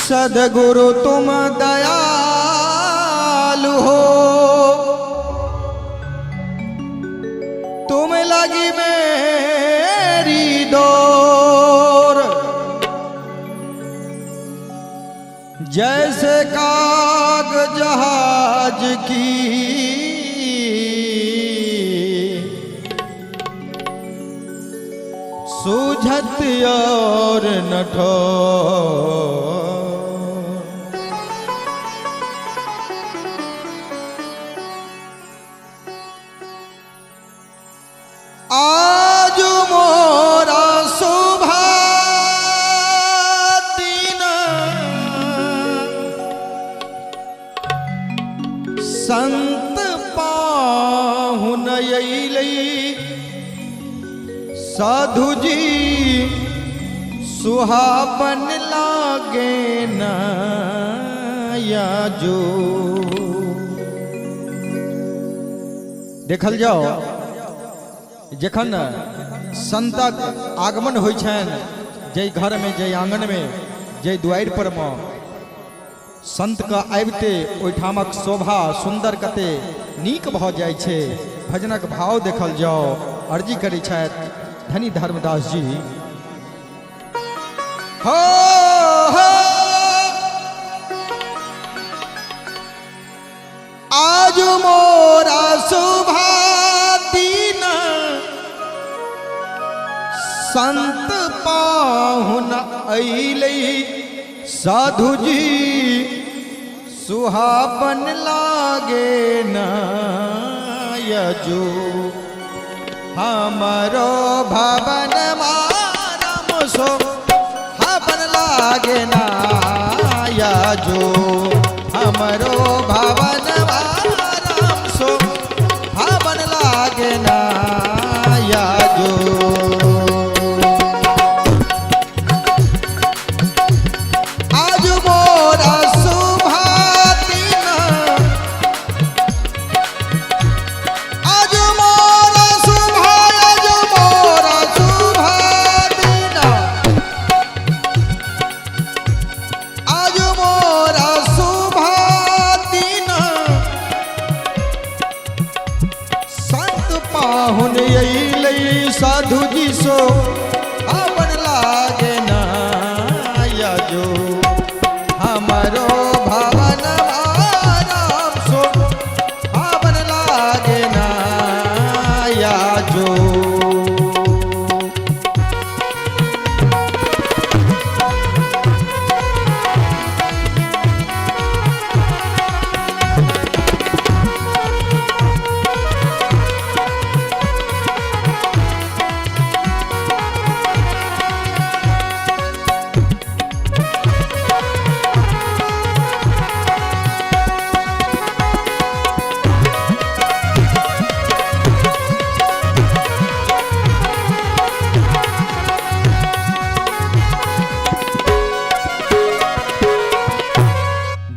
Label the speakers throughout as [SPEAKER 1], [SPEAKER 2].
[SPEAKER 1] सदगुरु तुम दयालु हो, तुम लगी मेरी डोर, जैसे काग जहाज की सूझत और नठो। आज मोरा शोभा दिन संत पाहुन अइलै, साधु जी सुहावन लागे नया जो। देखल जाओ जखन संतक आगमन होइ छनि जाहि घरमे, जाहि आंगनमे, जाहि दुआरि पर मे संतके आबिते ओहिठामक शोभा सुन्दर कते नीक भऽ जाइ छै। भजनक भाव देखल जाओ, अर्जी करै छथि धनी धर्मदास जी। हो हो आज मोरा शोभा दिन संत पाहुन अइलै, साधु जी सुहावन लागे नयजू। हमरो भवन मारम सो हवन लागे नयजू। हमरो भवन मारम सो हवन लागे नयजू। आज मोरा शोभा दिन, आज मोरा शोभा, आज मोरा शोभा दिन, आज मोरा शोभा दिन संत पाहुन अइलै, साधु जी सो हवन लागे नयजो। हमरो भवन राम सो हवन लागे नयजो।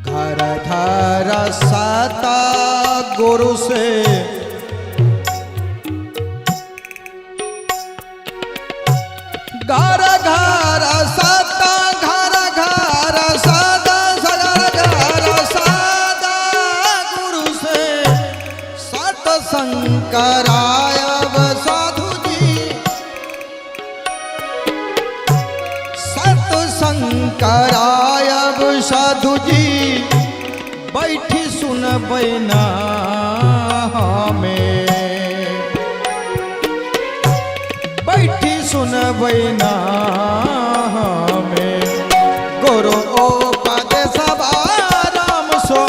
[SPEAKER 1] घर घर सता गुरु से घर घर सता, घर घर सदा सगर घर सदा गुरु से सत्संग करायब साधु जी, सत्संग करायब साधु जी। बैठी सुनबै ना हमें, बैठी सुनबै ना हमें। गुरु ओ पद सभा राम सो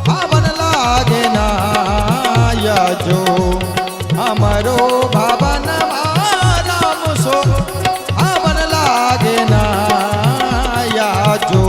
[SPEAKER 1] हवन लागे ना यजो। हमरो भवन राम सो हवन लागे ना यजो।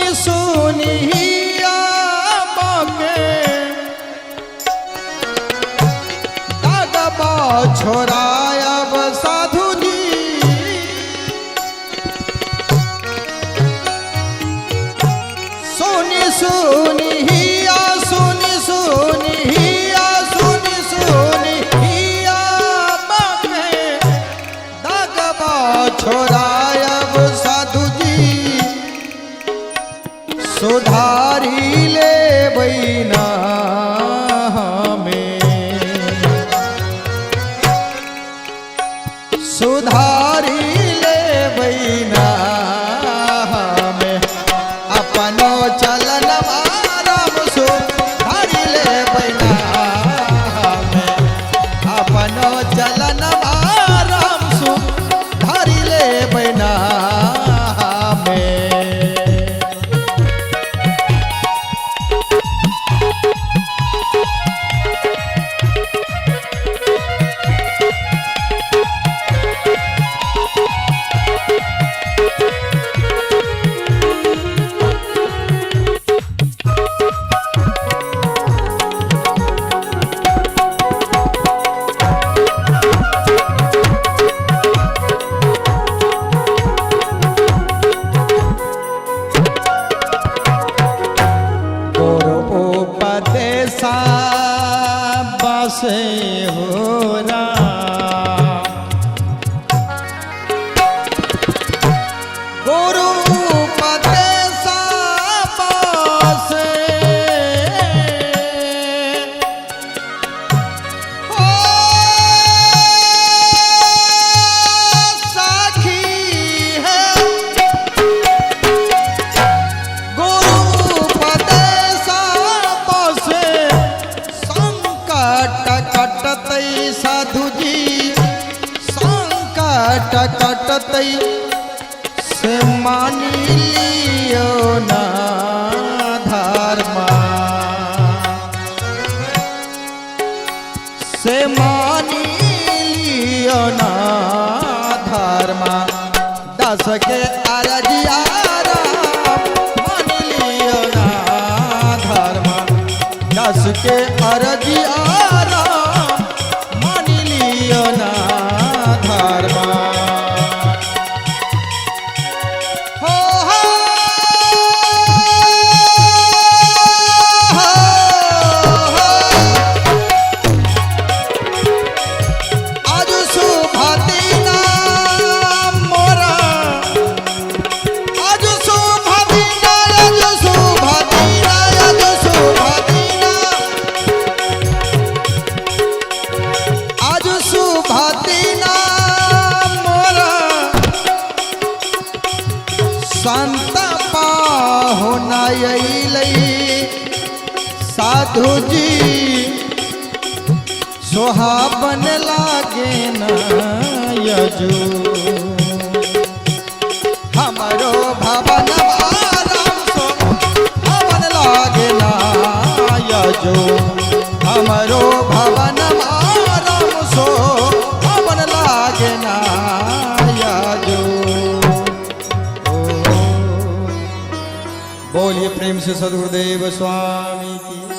[SPEAKER 1] सुनी सुनी के दागबा छोड़ायब साधु जी। सुनी सुनी हिया सुनी सुनी हिया सुनी सुनी हिया बाके दागबा छोड़ायब साधु जी। सुधारी ले बैना हमें, सुधारी ले बैना हमें, अपनो चलन राम सुधारी ले बैना हमें, अपनो चलन राम सुधारी ले बैना हमें। गुरु उपदेशा बसे हो राम, गुरु उपदेशा बसे हो साखी है, गुरु उपदेशा बसे संकट कटतै साधु जी, संकट कटतै से मानी लियो ना धर्मा, से मानी लियो ना धर्मा, दास के अरजिया राम मानी लियो ना धर्मा, दास के अरजिया राम मानी लियो ना धर्मा। हो हो हो हो। आज सुभातिना मोरा, आज सुभातिना, आज सुभातिना, आज सुभातिना, आज सुभातिना मोरा संत पाहुना अइलै साधु जी, सोहाबन लागे ना यजू, हमरो भवन राम सोहाबन लागे ना यजू, हमरो भवन राम सोहाबन लागे ना यजू। बोलिए प्रेम से सदगुरुदेव स्वामी की।